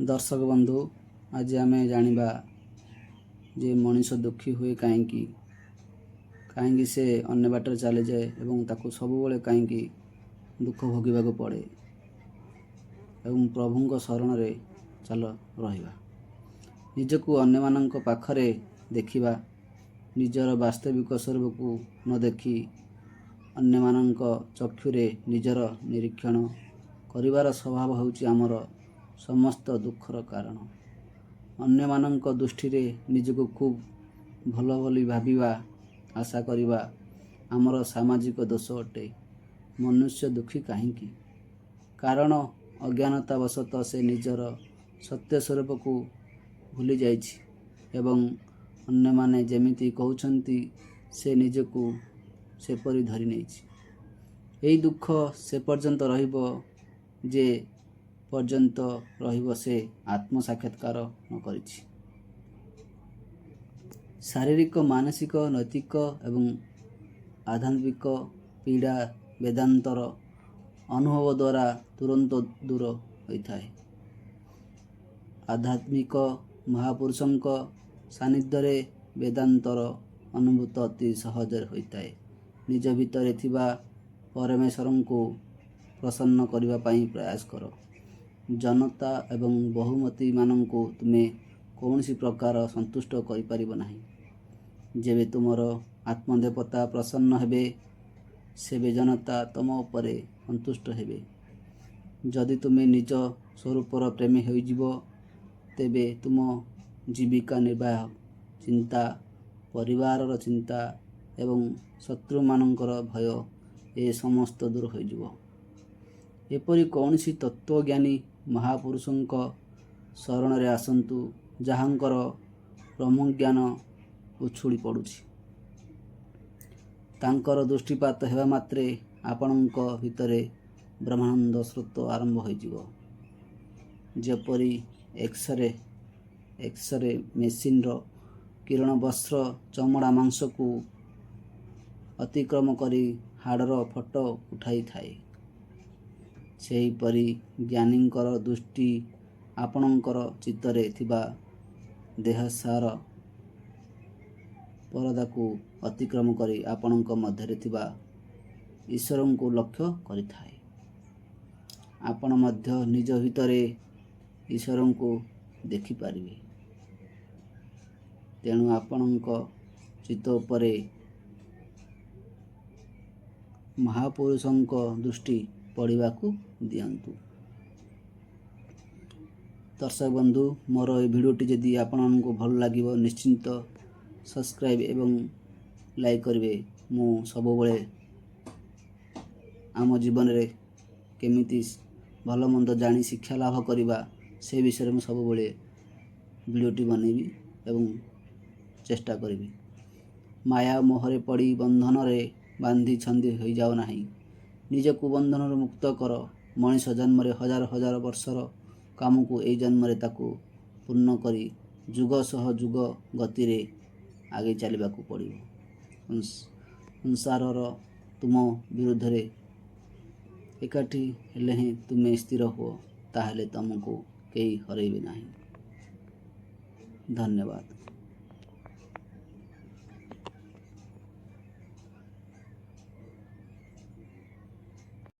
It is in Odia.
ଦର୍ଶକ ବନ୍ଧୁ, ଆଜି ଆମେ ଜାଣିବା ଯେ ମଣିଷ ଦୁଃଖୀ ହୁଏ କାହିଁକି, କାହିଁକି ସେ ଅନ୍ୟ ବାଟରେ ଚାଲିଯାଏ ଏବଂ ତାକୁ ସବୁବେଳେ କାହିଁକି ଦୁଃଖ ଭୋଗିବାକୁ ପଡ଼େ ଏବଂ ପ୍ରଭୁଙ୍କ ଶରଣରେ ଚାଲ ରହିବା। ନିଜକୁ ଅନ୍ୟମାନଙ୍କ ପାଖରେ ଦେଖିବା, ନିଜର ବାସ୍ତବିକ ସ୍ୱରୂପକୁ ନ ଦେଖି ଅନ୍ୟମାନଙ୍କ ଚକ୍ଷୁରେ ନିଜର ନିରୀକ୍ଷଣ କରିବାର ସ୍ୱଭାବ ହେଉଛି ଆମର ସମସ୍ତ ଦୁଃଖର କାରଣ। ଅନ୍ୟମାନଙ୍କ ଦୃଷ୍ଟିରେ ନିଜକୁ ଖୁବ୍ ଭଲ ବୋଲି ଭାବିବା, ଆଶା କରିବା ଆମର ସାମାଜିକ ଦୋଷ ଅଟେ। ମନୁଷ୍ୟ ଦୁଃଖୀ କାହିଁକି? କାରଣ ଅଜ୍ଞାନତା ବଶତଃ ସେ ନିଜର ସତ୍ୟ ସ୍ୱରୂପକୁ ଭୁଲି ଯାଇଛି ଏବଂ ଅନ୍ୟମାନେ ଯେମିତି କହୁଛନ୍ତି, ସେ ନିଜକୁ ସେପରି ଧରି ନେଇଛି। ଏହି ଦୁଃଖ ସେ ପର୍ଯ୍ୟନ୍ତ ରହିବ, ଯେ ପର୍ଯ୍ୟନ୍ତ ରହିବ ସେ ଆତ୍ମ ସାକ୍ଷାତକାର ନ କରିଛି। ଶାରୀରିକ, ମାନସିକ, ନୈତିକ ଏବଂ ଆଧ୍ୟାତ୍ମିକ ପୀଡ଼ା ବେଦାନ୍ତର ଅନୁଭବ ଦ୍ୱାରା ତୁରନ୍ତ ଦୂର ହୋଇଥାଏ। ଆଧ୍ୟାତ୍ମିକ ମହାପୁରୁଷଙ୍କ ସାନ୍ନିଧ୍ୟରେ ବେଦାନ୍ତର ଅନୁଭୂତ ଅତି ସହଜରେ ହୋଇଥାଏ। ନିଜ ଭିତରେ ଥିବା ପରମେଶ୍ୱରଙ୍କୁ ପ୍ରସନ୍ନ କରିବା ପାଇଁ ପ୍ରୟାସ କର। ଜନତା ଏବଂ ବହୁମତିମାନଙ୍କୁ ତୁମେ କୌଣସି ପ୍ରକାର ସନ୍ତୁଷ୍ଟ କରିପାରିବ ନାହିଁ। ଯେବେ ତୁମର ଆତ୍ମଦେବତା ପ୍ରସନ୍ନ ହେବେ, ସେବେ ଜନତା ତୁମ ଉପରେ ସନ୍ତୁଷ୍ଟ ହେବେ। ଯଦି ତୁମେ ନିଜ ସ୍ୱରୂପର ପ୍ରେମୀ ହୋଇଯିବ, ତେବେ ତୁମ ଜୀବିକା ନିର୍ବାହ ଚିନ୍ତା, ପରିବାରର ଚିନ୍ତା ଏବଂ ଶତ୍ରୁମାନଙ୍କର ଭୟ, ଏ ସମସ୍ତ ଦୂର ହୋଇଯିବ। ଏପରି କୌଣସି ତତ୍ତ୍ୱଜ୍ଞାନୀ ମହାପୁରୁଷଙ୍କ ଶରଣରେ ଆସନ୍ତୁ, ଯାହାଙ୍କର ବ୍ରହ୍ମଜ୍ଞାନ ଉଛୁଳି ପଡ଼ୁଛି। ତାଙ୍କର ଦୃଷ୍ଟିପାତ ହେବା ମାତ୍ରେ ଆପଣଙ୍କ ଭିତରେ ବ୍ରହ୍ମାନନ୍ଦ ସ୍ରୋତ ଆରମ୍ଭ ହୋଇଯିବ। ଯେପରି ଏକ୍ସରେ ମେସିନ୍ର କିରଣ ବସ୍ତ୍ର, ଚମଡ଼ା, ମାଂସକୁ ଅତିକ୍ରମ କରି ହାଡ଼ର ଫଟୋ ଉଠାଇଥାଏ, ସେହିପରି ଜ୍ଞାନୀଙ୍କର ଦୃଷ୍ଟି ଆପଣଙ୍କର ଚିତ୍ତରେ ଥିବା ଦେହାଂଶର ପରଦାକୁ ଅତିକ୍ରମ କରି ଆପଣଙ୍କ ମଧ୍ୟରେ ଥିବା ଈଶ୍ୱରଙ୍କୁ ଲକ୍ଷ୍ୟ କରିଥାଏ। ଆପଣ ମଧ୍ୟ ନିଜ ଭିତରେ ଈଶ୍ୱରଙ୍କୁ ଦେଖିପାରିବେ। ତେଣୁ ଆପଣଙ୍କ ଚିତ୍ତ ଉପରେ ମହାପୁରୁଷଙ୍କ ଦୃଷ୍ଟି ପଡ଼ିବାକୁ ଦିଅନ୍ତୁ। ଦର୍ଶକ ବନ୍ଧୁ, ମୋର ଏ ଭିଡ଼ିଓଟି ଯଦି ଆପଣମାନଙ୍କୁ ଭଲ ଲାଗିବ, ନିଶ୍ଚିନ୍ତ ସବସ୍କ୍ରାଇବ୍ ଏବଂ ଲାଇକ୍ କରିବେ। ମୁଁ ସବୁବେଳେ ଆମ ଜୀବନରେ କେମିତି ଭଲ ମନ୍ଦ ଜାଣି ଶିକ୍ଷା ଲାଭ କରିବା, ସେ ବିଷୟରେ ମୁଁ ସବୁବେଳେ ଭିଡ଼ିଓଟି ବନେଇବି ଏବଂ ଚେଷ୍ଟା କରିବି। ମାୟା ମୋହରେ ପଡ଼ି ବନ୍ଧନରେ ବାନ୍ଧି ଛନ୍ଦି ହୋଇଯାଅ ନାହିଁ। ନିଜକୁ ବନ୍ଧନରୁ ମୁକ୍ତ କର। ମଣିଷ ଜନ୍ମରେ ହଜାର ହଜାର ବର୍ଷର କାମକୁ ଏଇ ଜନ୍ମରେ ତାକୁ ପୂର୍ଣ୍ଣ କରି ଯୁଗ ସହ ଯୁଗ ଗତିରେ ଆଗେଇ ଚାଲିବାକୁ ପଡ଼ିବ। ସଂସାରର ତୁମ ବିରୁଦ୍ଧରେ ଏକାଠି ହେଲେ ହେଁ ତୁମେ ସ୍ଥିର ହୁଅ, ତାହେଲେ ତୁମକୁ କେହି ହରାଇବେ ନାହିଁ। ଧନ୍ୟବାଦ।